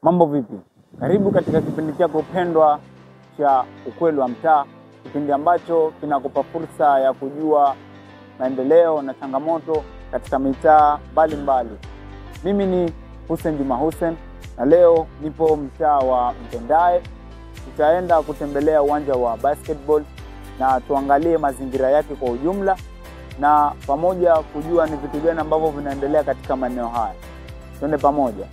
Mambo vipi? Karibu katika kipindi chako pendwa cha Ukweli wa Mtaa, kipindi ambacho kinakupa fursa ya kujua maendeleo na changamoto katika mitaa mbalimbali. Mimi ni Hussein Juma Hussein na leo nipo mtaa wa Mtendae. Tutaenda kutembelea uwanja wa basketball na tuangalie mazingira yake kwa ujumla na pamoja kujua ni vitu gani ambavyo vinaendelea katika maeneo haya. Twende pamoja.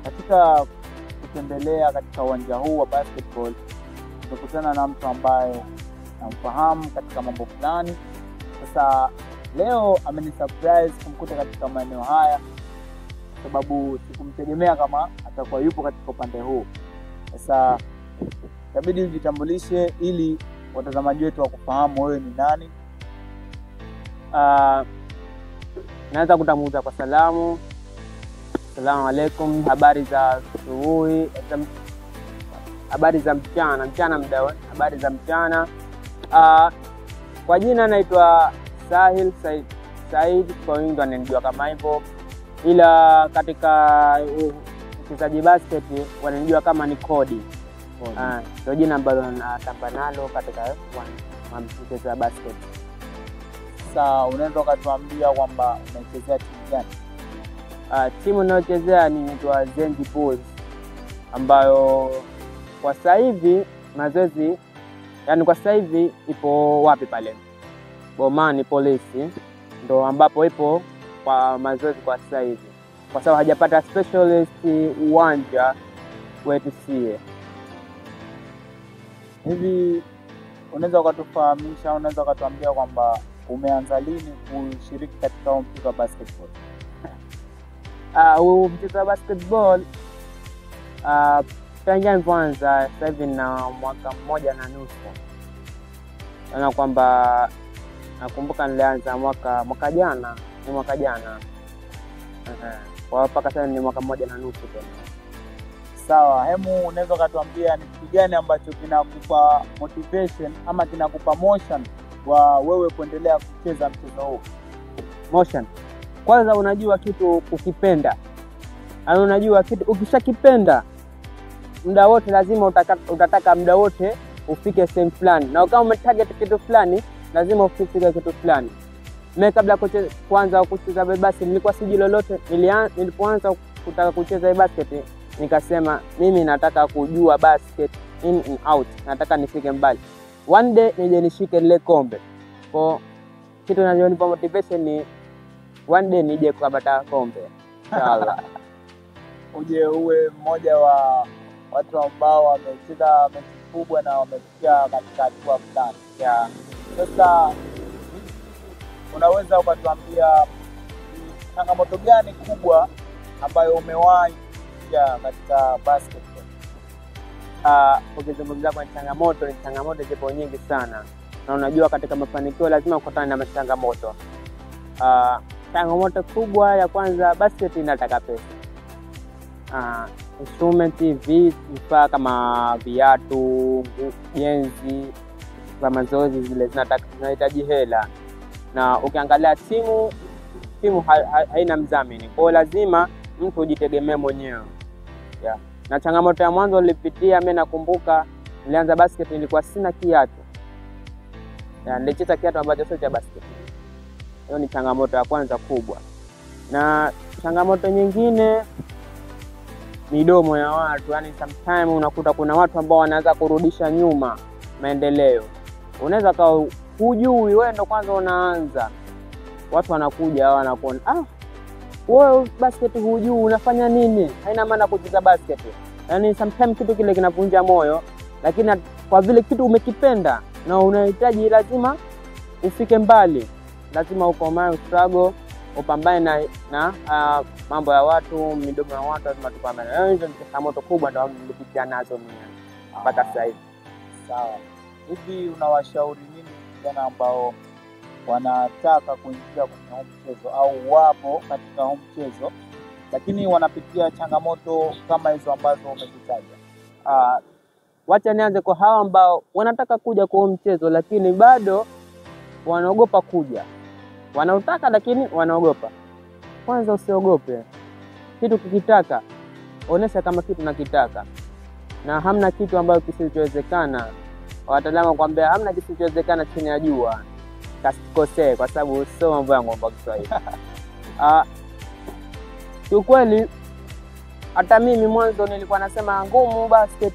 Katika kutembelea katika uwanja huu wa basketball, tumekutana na mtu ambaye namfahamu katika mambo fulani. Sasa leo amenisurprise kumkuta katika maeneo haya, sababu sikumtegemea kama atakuwa yupo katika upande huu. Sasa itabidi ujitambulishe ili watazamaji wetu wakufahamu wewe ni nani. Naweza kutambuza kwa salamu. Assalamu alaikum, habari za asubuhi, habari za mchana, mchana mdawe, habari za mchana. Kwa jina naitwa Sahil Said, kwa wengi wananijua kama hivyo, ila katika uchezaji basket wananijua kama ni Kodi. Ndio jina ambalo natamba nalo katika mchezo wa basket. Sasa unaweza ukatuambia kwamba unachezea timu gani? Timu ninayochezea ni inaitwa Zenji Bulls, ambayo kwa sasa hivi mazoezi, yani kwa sasa hivi ipo wapi pale Bomani Polisi, ndo ambapo ipo kwa mazoezi kwa sasa hivi, kwa sababu hajapata specialist uwanja wetu sie. Hivi unaweza ukatufahamisha, unaweza ukatuambia kwamba umeanza lini kushiriki katika mchezo wa basketball? Huu mchezo wa basketball tangia nilipoanza sasa hivi na mwaka 1.5. Naona kwamba nakumbuka nilianza mwaka jana, ni mwaka jana. Kwa mpaka sasa ni mwaka 1.5 tena. Sawa, hemu unaweza ukatuambia ni kitu gani ambacho kinakupa motivation ama kinakupa motion wa wewe kuendelea kucheza mchezo huu? Motion. Kwanza unajua kitu ukipenda. Yaani unajua kitu ukishakipenda muda wote lazima utataka muda wote ufike sehemu fulani. Na kama umetarget kitu fulani lazima ufike kitu fulani. Mimi kabla kuanza kucheza basket nilikuwa sijui lolote. Nilipoanza kutaka kucheza basket nikasema mimi nataka kujua basket in and out. Nataka nifike mbali. One day nije nishike lile kombe. Kwa kitu kinachonipa motivation ni one day nije kupata kombe. Inshallah. Uje uwe mmoja wa watu ambao wamecheza mechi kubwa na wamefikia katika hatua fulani. Yeah. Sasa unaweza ukatuambia changamoto gani kubwa ambayo umewahi kupitia katika basketball? Ukizungumzia kwa changamoto, ni changamoto zipo nyingi sana. Na unajua katika mafanikio lazima ukutane na changamoto. Changamoto kubwa ya kwanza, basket inataka pesa. Instrument, vifaa kama viatu, jenzi za mazoezi zile zinahitaji hela. Na ukiangalia timu haina mdhamini. Kwa hiyo lazima mtu ujitegemee mwenyewe. Yeah. Na changamoto ya mwanzo nilipitia, mimi nakumbuka nilianza basket nilikuwa sina kiatu. Yeah, nilicheza kiatu ambacho sio cha basket. Hiyo ni changamoto ya kwanza kubwa. Na changamoto nyingine, midomo ya watu. Yani sometimes unakuta kuna watu ambao wanaanza kurudisha nyuma maendeleo. Unaweza kawa hujui, wewe ndo kwanza unaanza, watu wanakuja wanakuona, ah, wewe basket hujui unafanya nini, haina maana kucheza basket. Yani sometimes kitu kile kinavunja moyo, lakini kwa vile kitu umekipenda na unahitaji lazima ufike mbali, lazima ukomae, struggle, upambane na mambo ya watu, midomo ya watu, lazima tupambane. Hizo ni changamoto kubwa ndio nilipitia nazo mimi mpaka sasa hivi. Sawa. Hivi unawashauri nini vijana ambao wanataka kuingia kwenye huu mchezo au wapo katika huu mchezo lakini wanapitia changamoto kama hizo ambazo umezitaja? Wacha nianze kwa hawa ambao wanataka kuja kwa huu mchezo lakini bado wanaogopa kuja. Wanautaka lakini wanaogopa. Kwanza usiogope. Kitu kikitaka, onesha kama kitu nakitaka. Na hamna kitu ambacho kisichowezekana. Wataalamu wakwambia hamna kisichowezekana chini ya jua. Kasikosee kwa sababu sio mambo yangu kwa Kiswahili. Kiukweli hata mimi mwanzo nilikuwa nasema ngumu basket,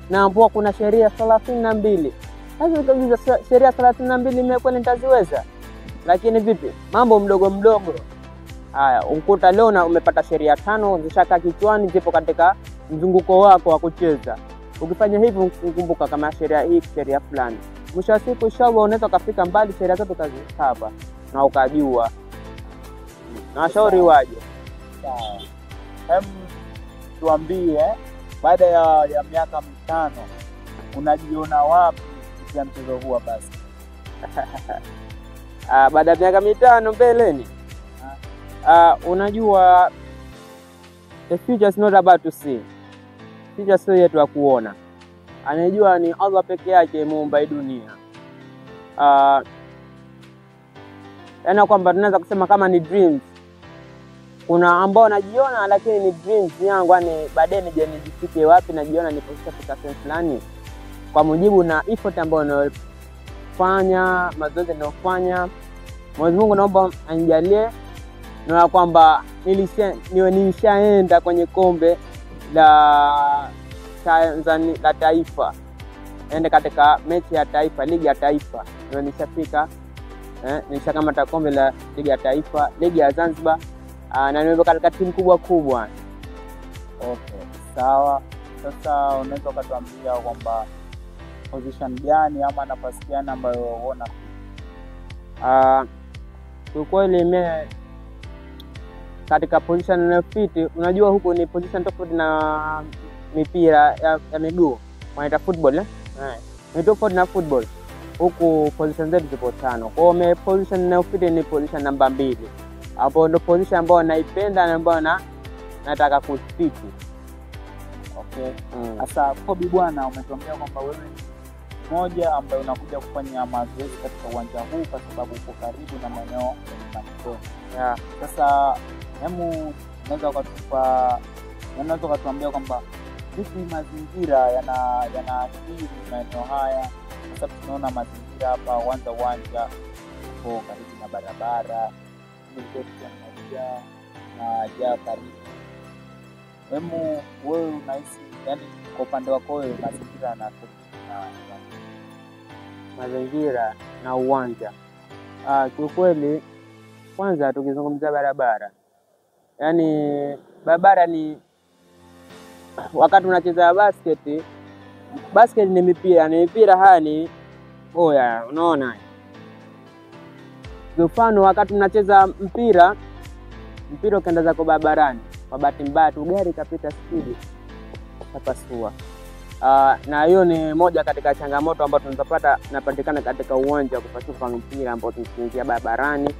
na ambao kuna sheria 32. Sasa ukiuliza sheria 32 mimi kweli nitaziweza? Lakini vipi? Mambo mdogo mdogo. Haya, ukuta leo na umepata sheria 5 zishakaa kichwani, zipo katika mzunguko wako wa kucheza. Ukifanya hivyo ukumbuka kama sheria hii, sheria fulani. Mwisho wa siku inshallah unaweza kufika mbali, sheria zote ukazisaba na ukajua. Na washauri waje. Sawa. Hem, tuambie baada ya miaka 5 unajiona wapi kupitia mchezo huu wa basket? Baada ya miaka 5 mbeleni. Unajua the future is not about to see. Future sio yetu ya kuona. Anajua ni Allah peke yake muumba dunia. Yaani kwamba tunaweza kusema kama ni dreams. Kuna ambao najiona lakini ni dreams yangu, yani baadaye nije nijifike wapi, najiona nipofika sehemu fulani. Kwa mujibu na effort ambayo ninayofanya, mazoezi ninayofanya, Mwenyezi Mungu naomba anijalie na kwamba niwe nishaenda kwenye kombe la Tanzania la taifa, ende katika mechi ya taifa, ligi ya taifa, niwe nishafika, nishakamata kombe la ligi ya taifa, ligi ya Zanzibar, na niwe katika timu kubwa kubwa. Okay, sawa. Sasa unaweza ukatuambia kwamba position gani ama nafasi gani ambayo unaona? Kiukweli mimi katika position ninayofiti, unajua huku ni position tofauti na mipira ya miguu, wanaita football, eh? Ni tofauti na football. Huku position zetu zipo 5. Kwa hiyo mimi position ninayofiti ni position namba 2. Hapo ndo position ambayo naipenda na ambayo nataka kufiti. Okay. Sasa Kobe bwana, umetuambia kwamba wewe ni mmoja ambaye unakuja kufanya mazoezi katika uwanja huu kwa sababu uko karibu na maeneo ya nyumbani. Yeah. Sasa hemu unaweza ukatuambia kwamba vipi mazingira yanaathiri maeneo haya? Kwa sababu tunaona mazingira hapa uwanja uko karibu na barabara, na jaa karibu. Hemu wewe unahisi, yani kwa upande wako wewe mazingira yanaathiri na mazingira na uwanja? Kiukweli kwanza tukizungumzia barabara, yani barabara ni wakati unacheza basket, basket ni mipira, ni mipira haya ni oya, unaona. Mfano wakati unacheza mpira, mpira ukaenda zako barabarani, kwa bahati mbaya tu gari kapita speed kapasua. Na hiyo ni moja katika changamoto ambayo tunazopata napatikana katika uwanja, kupasua kwa mpira ambao tunaingia barabarani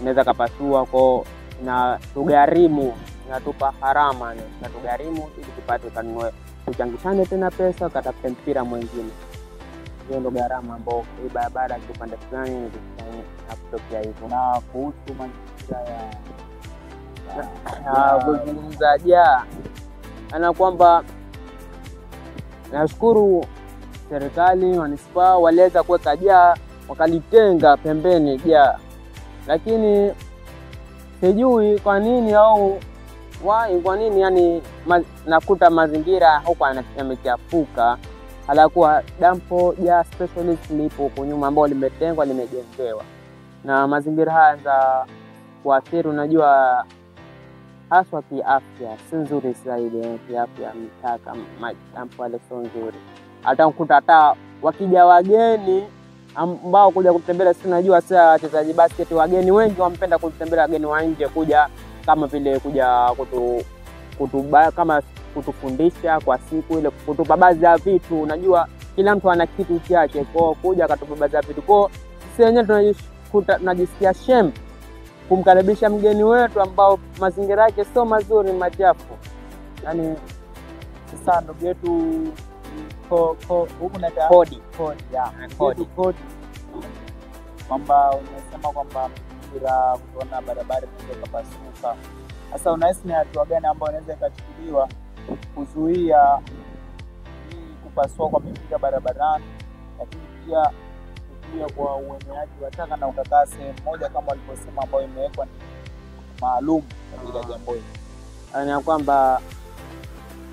inaweza kapasua, kwa na tugharimu, inatupa gharama, na tugharimu ili tupate kanunue, tuchangishane tena pesa ukatafute mpira mwingine. Hiyo ndo gharama ambayo hii barabara kipande fulani na kutokea hivyo. Na kuhusu mazingira ya Kuzungumza jaa ana kwamba nashukuru serikali manispaa waliweza kuweka jaa, wakalitenga pembeni jaa, lakini sijui kwa nini au why, kwa nini yani nakuta mazingira huko yamechafuka, halakuwa dampo jaa specialist lipo huko nyuma ambao limetengwa limejengewa, na mazingira haya za kuathiri, unajua haswa kiafya si nzuri zaidi, kiafya mitaa kama dampo yale sio nzuri. Hata ukuta hata wakija wageni ambao kuja kutembelea, si unajua sasa wachezaji basket wageni wengi wampenda kutembelea, wageni wa nje kuja kama vile kuja kama kutufundisha kwa siku ile, kutupa baadhi ya vitu. Unajua kila mtu ana kitu chake, kwa kuja akatupa baadhi ya vitu. Kwa sisi wenyewe tunajisikia shame kumkaribisha mgeni wetu ambao mazingira yake sio mazuri, machafu. Yani sasa ndugu yetu huku naita Kodi. Kodi. Kodi. Kwamba umesema kwamba mazingira kuona barabara inaweza kupasuka. Sasa unahisi ni hatua gani ambayo inaweza ikachukuliwa kuzuia hii kupasua kwa mipira barabarani, lakini pia kuzuia kwa ueneaji wa taka na ukakaa sehemu moja kama walivyosema ambayo imewekwa ni maalum kwa ajili ya jambo hili? Ni kwamba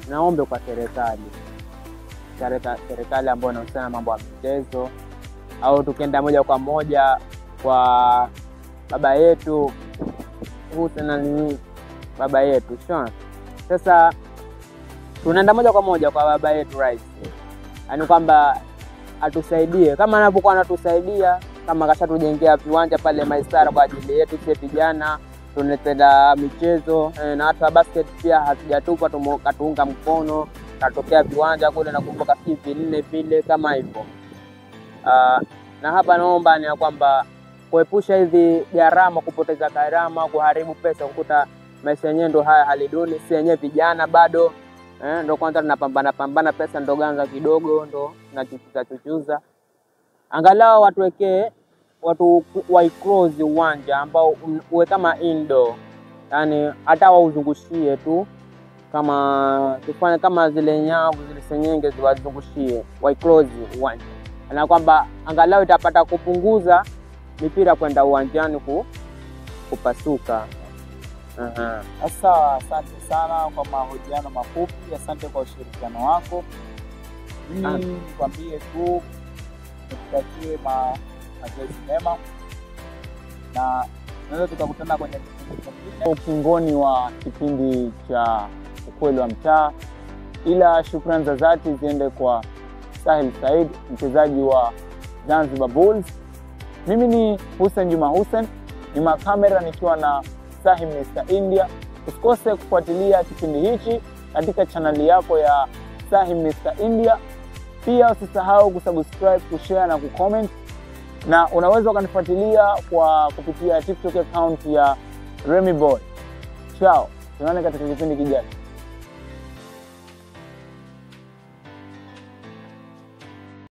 naombe kwa serikali ambayo inahusiana mambo ya michezo, au tukienda moja kwa moja kwa baba yetu Hussein, baba yetu sio? Sasa tunaenda moja kwa moja kwa baba yetu rais, yaani kwamba atusaidie kama anapokuwa anatusaidia, kama kashatujengea viwanja pale Maisara kwa ajili yetu sisi vijana tunapenda michezo, na hata basket pia hatujatupa, katuunga mkono, katokea viwanja kule na kumbuka hivi 4 vile kama hivyo. Na hapa naomba ni kwamba kuepusha hizi gharama, kupoteza gharama, kuharibu pesa, kukuta maisha yenyewe ndo haya hali duni, si yenyewe vijana bado ndo kwanza tunapambana pambana, pesa ndo ganza kidogo ndo tunachuchuza. Angalau watuwekee watu waiclose uwanja ambao uwe kama indoor, yani hata wauzungushie tu, kama tufanye kama zile nyavu zile senyenge ziwazungushie, waiclose uwanja, na kwamba angalau itapata kupunguza mipira kwenda uwanjani kupasuka. Sasa asante sana kwa mahojiano mafupi, asante kwa ushirikiano wako. Mimi nikwambie tu nikutakie mazoezi mema, na tunaweza tukakutana kwenye kipindi kingine. Ukingoni wa kipindi cha Ukweli wa Mtaa, ila shukrani za dhati ziende kwa Sahil Said, mchezaji wa Zanzibar Bulls. Mimi ni Hussein Juma Hussein, nyuma kamera nikiwa na Sahim Mr. India. Usikose kufuatilia kipindi hichi katika chaneli yako ya Sahim Mr. India. Pia usisahau kusubscribe, kushare na kucomment, na unaweza ukanifuatilia kwa kupitia TikTok account ya Remy Boy. Ciao, tuonane katika kipindi kijacho.